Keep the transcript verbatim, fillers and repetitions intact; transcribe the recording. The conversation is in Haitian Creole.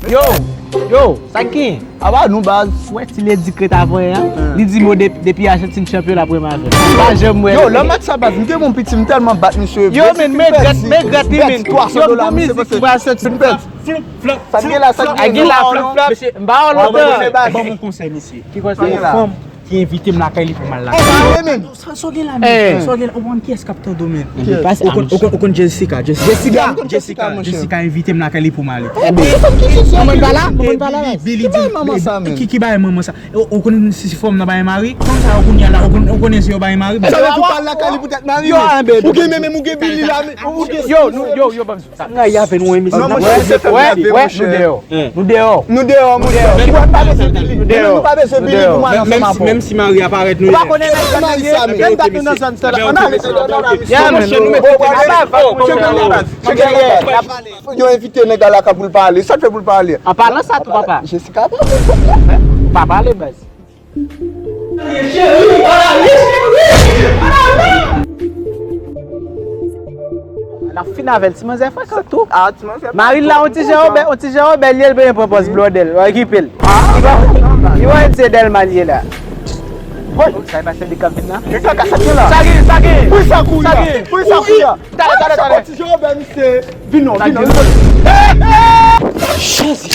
Yo, yo, sa k gen? Apa nou baz. Ou wè ti Ledi k ret avè an? Li di mo de- depi Ajantin chanpyon l ap renmen avè l. M pa janm wè. Yo, lè match sa baz, m te bon piti, m tèlman bat misye. Yo, men, men grèt, men grèt li, men. Yo, m gon mizik ki pral soti. Flop, flop, flop, flop. Sa gen la, sa gen la, flop, flop. Mesye, m pa wè lontan. Ban m yon konsèy, mesye. Ki konsèy? Yon fanm ki envite m lakay li pou m al lakay. Sa w gen la, men? Sa w gen la, men? Ou konn kiyès k ap tande w, men? Ou konn, ou konn Jessica, Jessica. Jessica, Jessica, Jessica envite m lakay li pou m ale. Manman pa la, manman pa la. Billy, Billy, ki bay manman sa, men? Ki, ki bay manman sa? Ou, ou konn si fanm nan bay mari? Fanm sa yo kounye a la, ou konn, ou konnen si yo bay mari? Sa vle di ou pral lakay li poutèt mari, men? Ou gen men, men ou gen Billy la, men. Yo, nou, yo, yo, ban m Sa m rayi avè nou, wi, mesye. Non, monchè, se fè m reve, monchè. Nou deyò. Nou deyò. Nou deyò, monchè. Ou wè, m pa bezwen Billy. Nou deyò. Nou pa bezwen Billy pou m ale ansanm avè w. Menm si mari a parèt, nou deyò. Ou pa konnen nèg sa, men. Gen dat nou nan zòn sa la. Ann ale. Monchè, nou mete. Yo envite nèg la lakay pou l pale. Sa k fè pou l pale? An palan sa tou, papa. Jessica, pa pale, baz. N ap fin avè l, ti manzè frekan tou. Mari l la, on ti jan Wobè, on ti jan Wobè l ye, l bezwen pran pòz blòdè l, okipe l. Li pa, li pa wè se Dèlma l ye la. Sa e pa se li k ap vin la? Sa gen, sa gen. Pou sa kouri la. Pou sa kouri la. Talè, talè, talè. Ti Jean Robert, misye. Vin non, vin non. Jezi.